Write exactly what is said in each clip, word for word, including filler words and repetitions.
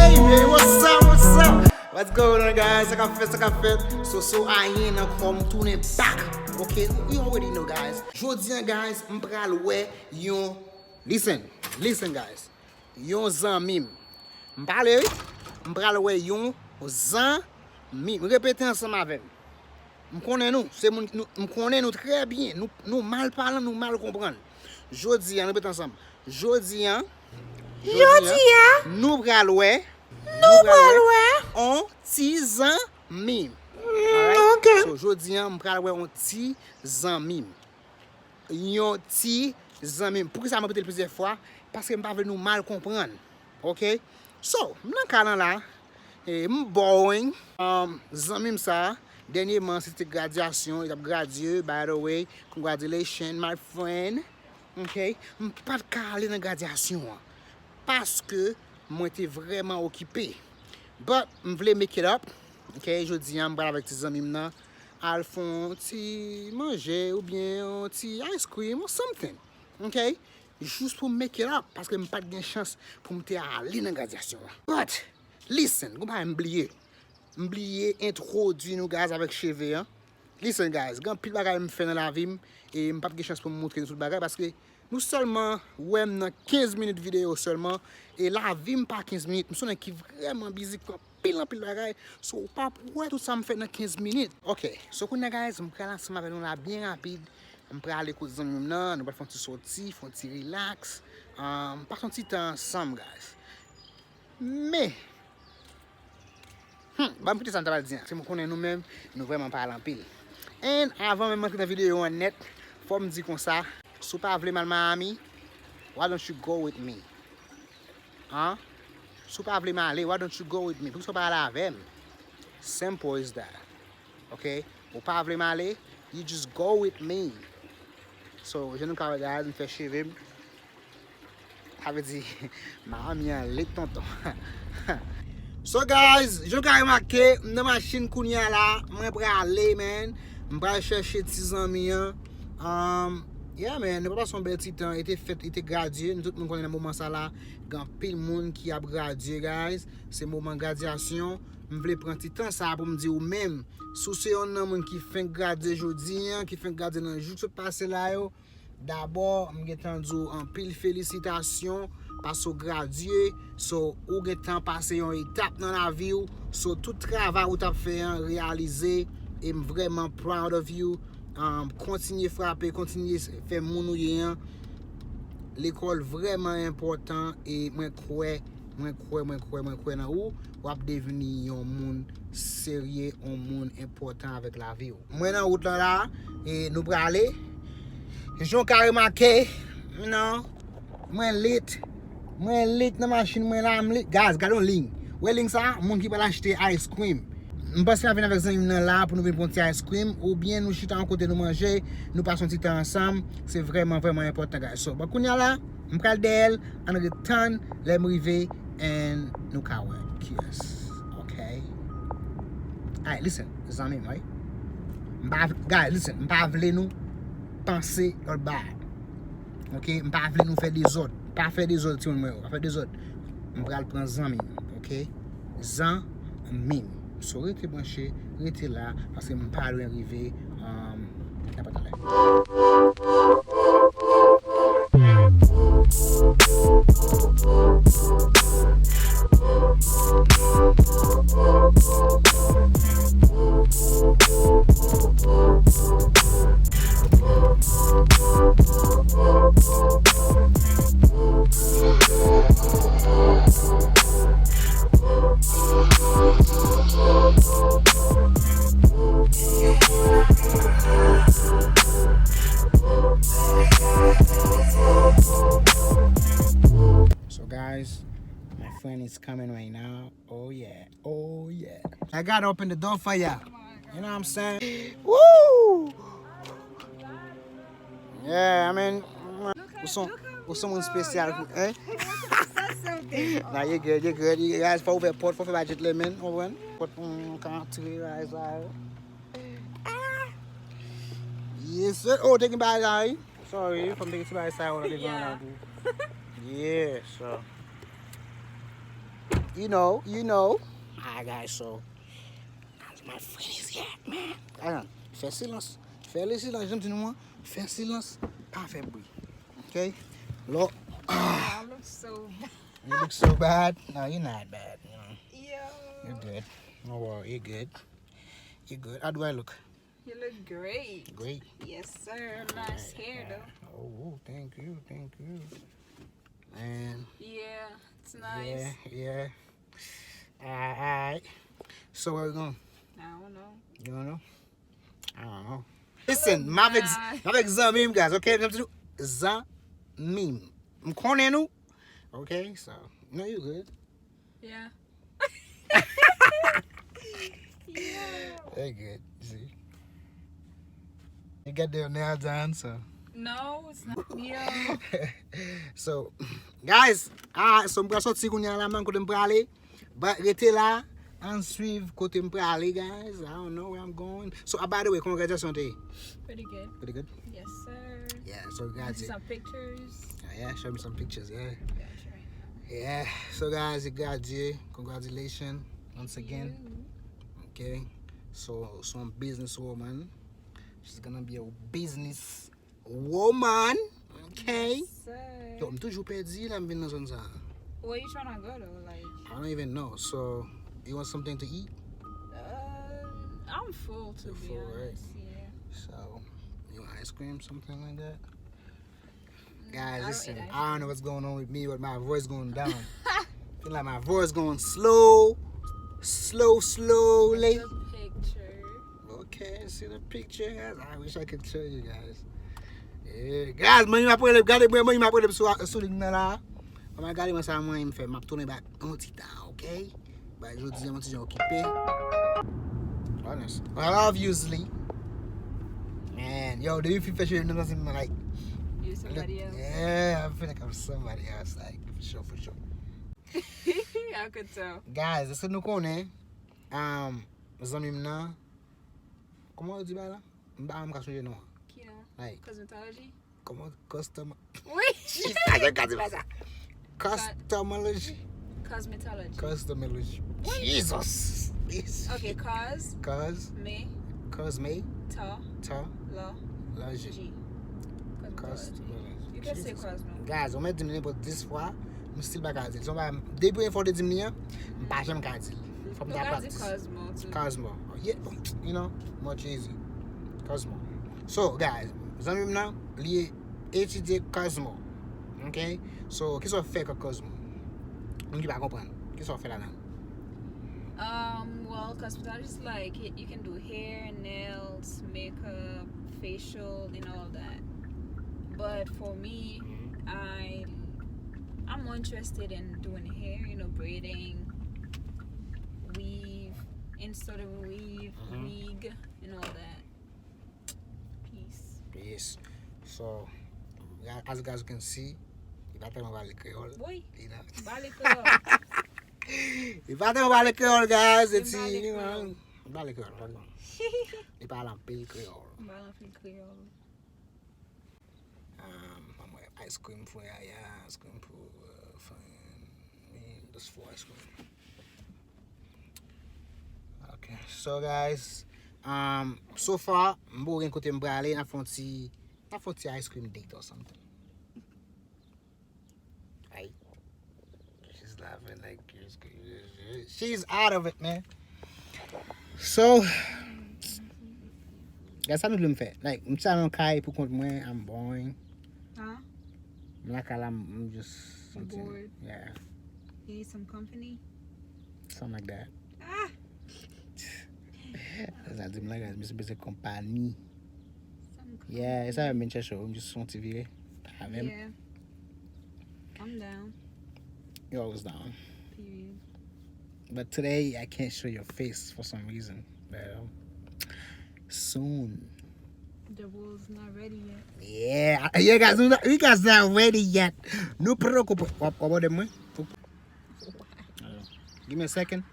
Hey, what's up, what's up? What's going on, guys? Sa k ap fèt, sa k ap fèt? So, so, ayen nan kò m tounen back. Ok, you already know, guys. Jodi an, guys, m pral wè yon, listen, listen, guys. Yon zanmi m. M pale, wi. M pral wè yon zanmi m. Repete ansanm avè m. M konnen nou, se moun, nou, m konnen nou trè byen. Nou, nou mal palan, nou mal konprann. Jodi an, nou ret ansanm. Jodi an, jodi an, nou pral wè, nou pral wè on ti zanmi m. Alright? So, jodi an, m pral wè on ti zanmi m. Yon ti zanmi m. Poukisa m repete l plizyè fwa? Paske m pa vle nou mal konprann. Ok? So, m nan kay lan la. E, m boring. Um, zanmi m sa, dènyèman, se te gradyasyon, li t ap gradye, by the way. Congratulations, my friend. Ok? M pa t ka ale nan gradyasyon an. Paske mwen te vrèman okipe. But, m vle make it up. Ok? Jodi an, m pral avèk ti zanmi m nan. Al fè yon ti manje oubyen yon ti ice cream or something. Ok? Jis pou make it up, paske m pa t gen chans pou m te ale nan gradyasyon an. But, listen, gon bagay m bliye. M bliye entwodui nou, guys, avèk cheve an. Listen, guys, gen anpil bagay m fè nan lavi m, e m p ap gen chans pou m montre nou tout bagay, paske nou sèlman wè m nan kenz minit videyo sèlman, e lavi m pa kenz minit, m se yon nèg ki vrèman busy, anpil, anpil bagay. So, ou p ap wè tout sa m fè nan kenz minit. Ok, so kounye a, guys, m pral ansanm avè nou la byen rapid. M prale kot zanmi m nan, nou pral fè yon ti sòti, fè yon ti relax. Um, pase yon ti tan ansanm, guys. Men, hmm, ban m kite sa m ta pral di an. Se m konnen nou menm, nou vrèman pale anpil. And avan menm antre nan videyo an nèt, fò m di konsa, si w pa vle m al Miami, why don't you go with me? An? Si w pa vle m ale, why don't you go with me? Poukisa w pa ale avè m? Simple as that. Ok? Ou pa vle m ale, you just go with me. So, jan nou ka wè, guys, m fè cheve m. Sa vle di, Miami an lit, tonton. So, guys, jan w ka remake, m nan machin kounye a la, mwen prale, man. M pral chèche ti zanmi an. Um, yeah, man, nou pral pase yon bèl ti tan. Li te fèt, li te gradye. Nou tout moun konnen nan moman sa la, gen anpil moun ki ap gradye, guys. Se moman gradyasyon. M vle pran ti tan sa pou m di ou menm, si w se yonn nan moun ki fenk gradye jodi an, ki fenk gradye nan jou k sot pase la yo, dabò, m gentan di w anpil felisitasyon, paske w gradye, so, ou gentan pase yon etap nan lavi w, so, tout travay ou t ap fè an reyalize, e m vrèman proud of you. Um, kontinye frape, kontinye s-, fè moun ou ye an. Lekòl vrèman enpòtan, e mwen kwè, mwen kwè, mwen kwè, mwen kwè nan ou. W ap devni yon moun serye, yon moun enpòtan avèk lavi w. Mwen nan wout lan la, e nou prale. Jan w ka remake, non, mwen lit. Mwen lit nan machin mwen la, m lit. Guys, gade yon liy. Wè liy sa, moun ki pral achte ice cream. M panse m ap vin avèk zanmi m nan la pou nou vin pran ti ice cream, oubyen nou chita yon kote nou manje, nou pase yon ti tan ansanm. Se vrèman, vrèman enpòtan, guys. So, bon, kounye a la, m pral dèyè l, ann ret tann lè m rive, and nou ka wè kiyès. Ok? Alright, listen, zanmi m, right? M pa, guys, listen, m pa vle nou panse lòt bagay. Ok, m pa vle nou fè dezòd. Pa fè dezòd, timoun mwen yo. Pa fè dezòd. M pral pran zanmi m, ok? Zanmi m. So, rete branche, rete la, paske m pa lwen rive, um, nenpòt lè. So guys, my friend is coming right now. Oh yeah, oh yeah. I gotta open the door for ya. You know what I'm saying? Woo! Yeah, I mean, ou son, ou son moun espesyal pou, hein? Nah, you good, you good. You guys, fò ouvè pòt, fò fè ba gentleman, ou konprann? Pòt, mm, ka antre, guys, la. Ah! Yes, sir. Oh, te gen bagay la, wi. Sorry, fò m te gen ti bagay sa yo nan devan la tou. Yeah, so. You know, you know. Alright, guys, so my friend is here, man. Ayan, fè silans. Fè li silans, jan m di nou an. Fè silans, pa fè bri. Okay? Lo, I look so bad. You look so bad. No, you're not bad. You know, Yo. You're good. No worry, you're good. You're good. How do I look? You look great. Great. Yes, sir. Nice hair, though. Oh, thank you, thank you. And Yeah, it's nice. Yeah, yeah. Alright. So where we going? I don't know. You don't know? I don't know. Listen, m avèk, m avèk zanmi m, guys, okay? Zanmi m. M konnen nou. Okay, so, no, you good. Yeah. They good, see. You got their nails done, so. No, it's not. Yo. So, guys, ah, so m pral soti kounye a la, man, kote m prale. But rete la, ann swiv kote m prale, guys. I don't know where I'm going. So, ah, by the way, kòman gradyasyon te ye? Pretty good. Pretty good? Yes, sir. Yeah, so This graduate. Is some pictures. Yeah, show me some pictures, yeah. Gotcha. Yeah, so guys, you graduate. Congratulations once again. You. Okay. So, some businesswoman. She's gonna be a business woman. Okay. Sir. Yo, m toujou pèdi lè m vin nan zòn sa. Where you trying to go though? Like, I don't even know. So, you want something to eat? uh, I'm full to You're be full, right? Honest. Yeah. So, you want ice cream, something like that? Mm, Guys, I don't listen, eat ice I don't know what's going on with me, but my voice going down. Feel like my voice going slow, slow, slowly. It's a picture. Okay, see the picture, guys. I wish I could show you guys. Yeah, guys, mwen m ap rele, gade mwen, mwen m ap rele sou, sou ligne nan la. Mwen gade mwen sa mwen m fè, m ap tounen back yon ti tan, okay? But jodi a mwen ti jan okipe. Honest. Obviously. Man, yo, depi fi fè cheve nan zanmi mwen, like, You somebody else. Yeah, I feel like I'm somebody else, like, for sure, for sure. I could tell. Guys, èske nou konnen, um, zanmi m nan, kòman yo di bagay la? M pa menm ka sonje non. Ki non? Like, Cosmetology? Kòman custom Oui. Jis sa, yo ka di pa sa. Cosmetology. Cosmetology. Cosmetology. Jesus. Yes. Okay, cos, Cos, me, cosme, ta, ta, la, logy. G. Cosmetology. You can say Cosmo. Guys, ou mèt di m nenpòt dis fwa, m still pa ka di l. Se yon bagay, depi yon fwa ou te di m li an, m pa janm ka di l. Fò m Nou ta ka di practice. Cosmo too. Cosmo. Yeah, bon, you know, much easy. Cosmo. So, guys, zanmi m nan, li etidye Cosmo. Okay? So, kisa w fè ak Cosmo? Moun ki pa konprann, kisa w fè ladan? Um, well, cosmetology is like y- you can do hair, nails, makeup, facial, and all that. But for me, Mhm. I I'm more interested in doing hair, you know, braiding, weave, install the weave, Mhm. wig, and all that. Peace. Yes. So, as guys can see, li pa tèlman pale kreyòl. Boy, Li nan pale kreyòl. Li pa tèlman pale kreyòl, guys. Li Eti, pale you kreyòl. know, li pale kreyòl, pale kreyòl. Li pale anpil kreyòl. Pale anpil kreyòl. Um, I'm with ice cream for Yaya, ice cream for uh, fun. Just for ice cream. Okay, so guys, um, so far, m poko gen kote m prale, n ap fè yon ti, n ap fè yon ti ice cream date or something. Ay. She's laughing like she's out of it, man. So, guys, sa nou vle m fè? Like, m chita nan kay pou kont mwen, I'm boring. Huh? M lakay la, m m just You something. Bored? Yeah, You need some company? Something like that. Ah! Sa di m la, guys, misye bezwen konpani. Some Yeah, e company. Sa m vin chèche w, m just fè yon ti vire. Avè m. Yeah. I'm down. You always down. Period. But today I can't show your face for some reason. But um, soon. The world's not ready yet. Yeah, yeah, guys, we not, you guys not ready yet. Nou poko, w ap, w ap òdè mwen? Give me a second.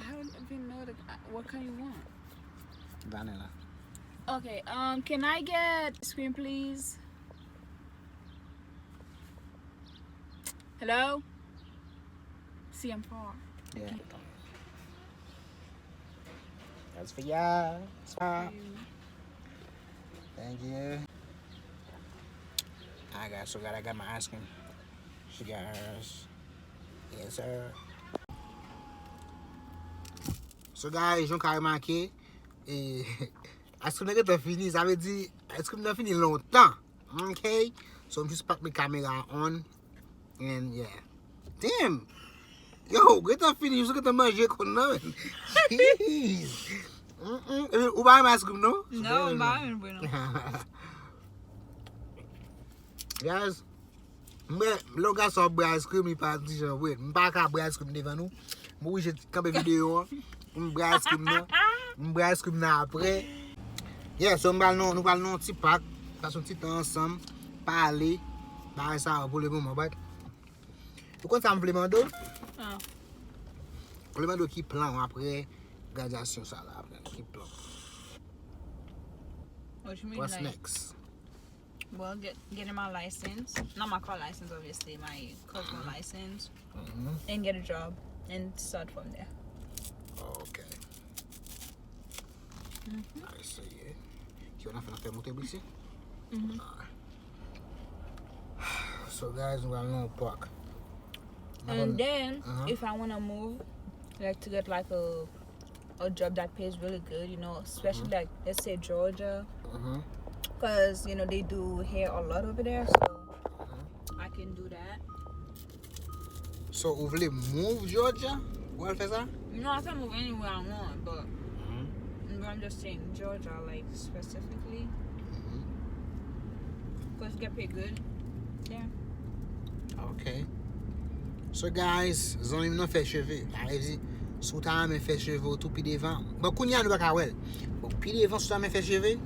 I don't even know the, what kind you want. Vanilla. Okay, um, can I get ice cream, please? Hello? See, I'm far. Yeah. That's for y'all. That's for y'all. Thank you. Alright, guys, so guys, I got my ice cream. She got hers. Yes, sir. So, guys, jan w ka remake, eh, ice cream nan gentan fini, sa vle di ice cream nan fini lontan. Ok? So, m jis pa t met kamera on. And yeah. Damn! Yo, gentan fini, jis gentan manje konn nan. Jeez! Mm-mm. Ou pa renmen ice cream, non? Non, m pa renmen l vre, non. Guys, mwen, lè yon gason ap bwè ice cream, li pa ti jan vre. M pa ka bwè ice cream devan nou. M oblije kanpe videyo an pou m bwè ice cream nan. M bwè ice cream nan apre. Yeah, so m pral nan, nou pral nan yon ti pak, pase yon ti tan ansanm, pale, bagay sa yo pou le moman, but ou konn sa m vle mande w? Ah. M vle mande w ki plan w apre gradyasyon sa la, apre, ki plan? What you mean, What's like, next? Well, get, getting my license. Not my car license, obviously, my customer license. Mhm. And get a job and start from there. Ok. Mhm. I see. Ki w nan fè, nan fè moute bri si? Mhm. Alright. So, guys, nou pral nan yon park. And then, Uh-huh. if I want to move, like, to get, like, a a job that pays really good, you know, especially, like, let's say, Georgia, Mhm. because, you know, they do hair a lot over there, so I can do that. So, ou vle move Georgia? Ou al fè sa? No, I can move anywhere I want, but but I'm just saying Georgia, like, specifically, Mhm. because get paid good. Yeah. Ok. So, guys, zanmi m nan fè cheve. Sa vle di, si w ta renmen fè cheve w tou pi devan. Bon, kounye a nou pa ka wè l. Bon, pi devan, si w ta renmen fè cheve,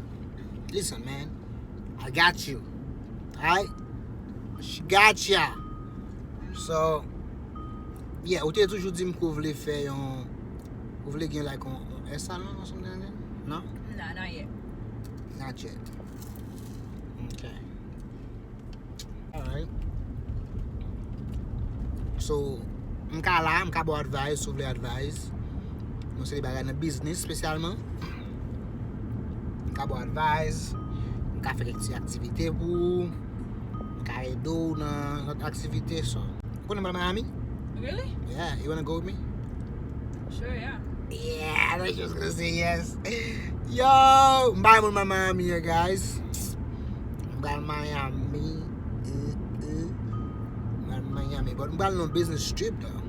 listen, man. I got you. Alright? She got ya. So, yeah, ou te toujou di m ke w vle fè yon, ou vle gen, like, yon, yon hair salon or something like that? Non? Nah, not yet. Not yet. Ok. Alright. So, m ka la, m ka ba w advice, si w vle advice. Yon seri bagay nan biznis espesyalman. M ka ba w advice. M ka fè kèk ti aktivite pou ou. M ka ede w nan lòt aktivite. So, ou konnen m pral Miami? Really? Yeah, you wanna go with me? Sure, yeah. Yeah, I thought she was gonna say yes. Yo, m bay moun Miami, guys. M pral Miami. Uh, uh. M pral Miami. But m pral on business trip, though.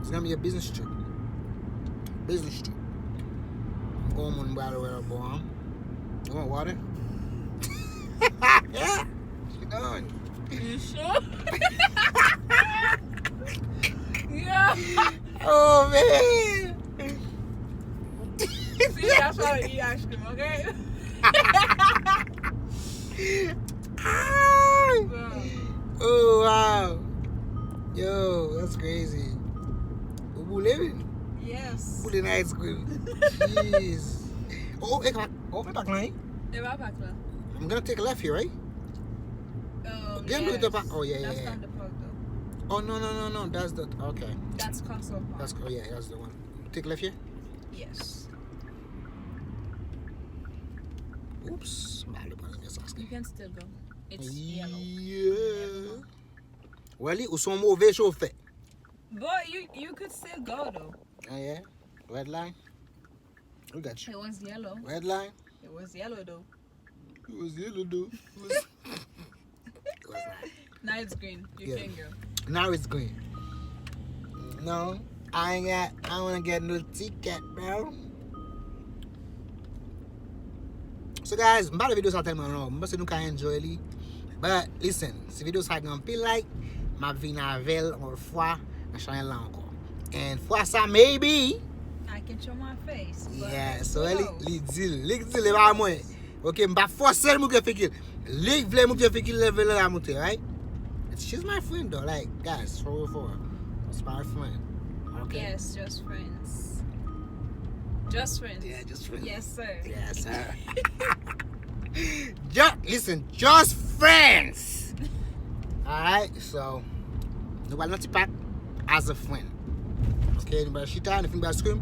It's gonna be a business trip. Business trip. M gon moun m pral wè bò. You want water? She done. You sure? Yeah. Oh, man. See, that's why we eat ice cream, okay? Ah! Bro. Oh, wow. Yo, that's crazy. Ou boule, wi? Yes. Boule nan ice cream. Jeez. Oh, e ka, oh, e pa plan, wi? E pa pak la. I'm gonna take a left here, right? Um, Gen blou yes. Te pa, oh, yeah, yeah, That's yeah. Not the park, though. Oh, no, no, no, no. That's the, okay. That's Castle Park. That's, oh, yeah, that's the one. Take left here? Yes. Oops. M pa vle pran nan sans. You can still go. It's yellow. Yeah. Wè li, ou se yon move chofè. But you you could still go though. Ah, yeah? Red line? We got you. It was yellow. Red line? It was yellow though. It was yellow, though. It was, it was not. Now it's green. You Yeah. Can go. Now it's green. No, I ain't got, I don't wanna get no ticket, bro. So, guys, m pa vle videyo sa tèlman long. M panse nou ka enjoy li. But, listen, si videyo sa gen anpil like, m ap vin avè l yon lòt fwa nan chanèl la ankò. And fwa sa, maybe, I can show my face. But yeah, so who li, knows? Li di l, li di l, e pa mwen. Ok, m pa fòse l moute figi l. Li vle moute figi l, lè vle la moute, right? She's my friend, though. Like, guys, for real, for real. It's my friend. Okay? Yes, just friends. Just friends. Yeah, just friends. Yes, sir. Yes, sir. Just, listen, just friends. Alright, so, nou pral nan ti pak. as a friend. Ok, nou pral chita, nou fin bwè ice cream.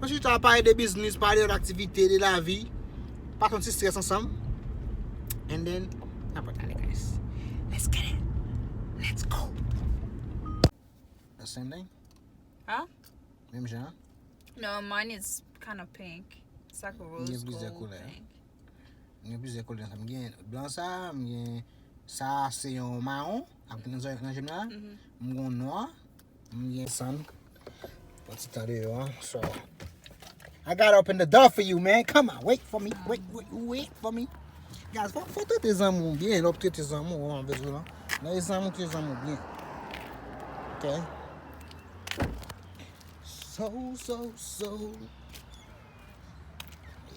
Nou chita, pale de biznis, pale de lòt aktivite, de lavi. Pase yon ti strès ansanm. And then, n ap ale, guys. Let's get it. Let's go. The same thing? Huh? Menm jan? No, mine is kind of pink. It's like a rose gold pink. M gen plizyè koulè. M gen plizyè koulè. M gen blan sa, m gen sa, se yon mawon, ak nan zò-, nan je m la. M gen yon nwa, m gen sann. Pran ti tan deyò, so. I gotta open the door for you, man. Come on, wait for me. Wait, wait, wait for me. Guys, fò, fò trete zanmi w byen, lè w trete zanmi w, w bezwen lan. Lè zanmi w, trete zanmi w byen. Ok? So, so, so.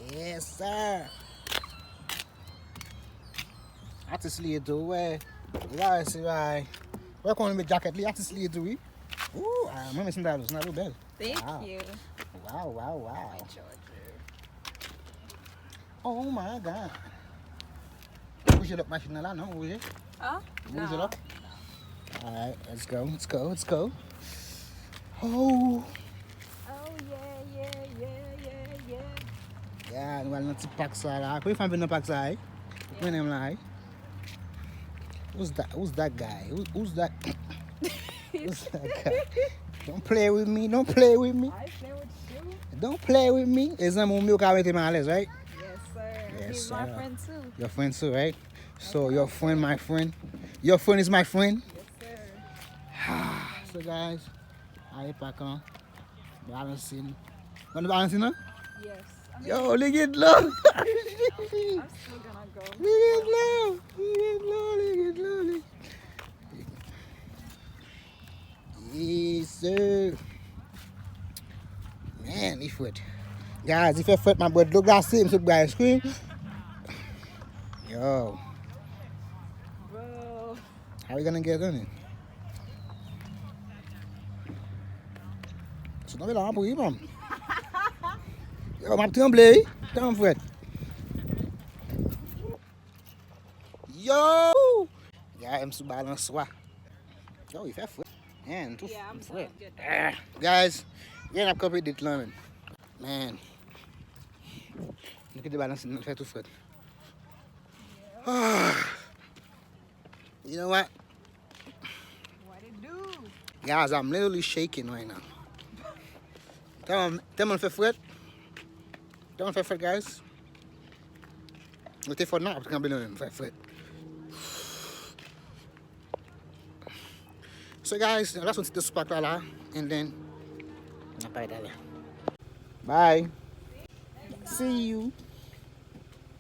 Yes, sir. Atis li ye tou, wè. Wè, se bay. Wè, kon li met jacket li, atis li ye tou, wi. Ooh, ah, mwen, men sandal ou, sandal ou bèl. Thank you. Wow, wow, wow. Oh my God. Bouje lòt machin nan la, non, bouje? Ah? Bouje lòt. Alright, let's go, let's go, let's go. Oh. Oh, yeah, yeah, yeah, yeah, yeah. Yeah, nou al nan ti pak sa la. Premye fwa m vin nan pak sa, eh? Mwen menm la, eh? Who's that, who's that guy? Who, who's that? Who's that guy? Don't play with me, don't play with me. I play with you. Don't play with me. E zanmi w, yo ka mete m alèz, right? Yes, sir. Yes, sir. He's my friend too. Your friend too, right? So your friend, my friend. Your friend is my friend. Yes, sir. So guys, a e pak an. Balanse n. Mwen balanse nan? Yes. I mean, yo, li gen dlo. I'm still gonna go. Li gen dlo. Li gen dlo, li gen dlo, li. Yes, sir. Man, li frèt. Guys, li fè frèt, m ap bwè dlo glase, m sot bwè ice cream. Yo. Bro. How we gonna get on it? So, tonbe la, m ap ri, man. Yo, m ap tranble, wi. Tan frèt. Yo! Ya, m sou balanswa. Yo, li fè frèt. Man, tou frèt. Ah, guys, gen ap kanpe det lan, man. Man. Nou kite balanse, nou fè tou frèt. Ah. You know what? What it do? Guys, I'm literally shaking right now. Tèlman, tèlman l fè frèt. Tèlman l fè frèt, guys. Mete fò nan, ap tranble nan men m, fè frèt. So, guys, la se yon ti tan sou pak la, la, and then, n ap pale talè. Bye. See you.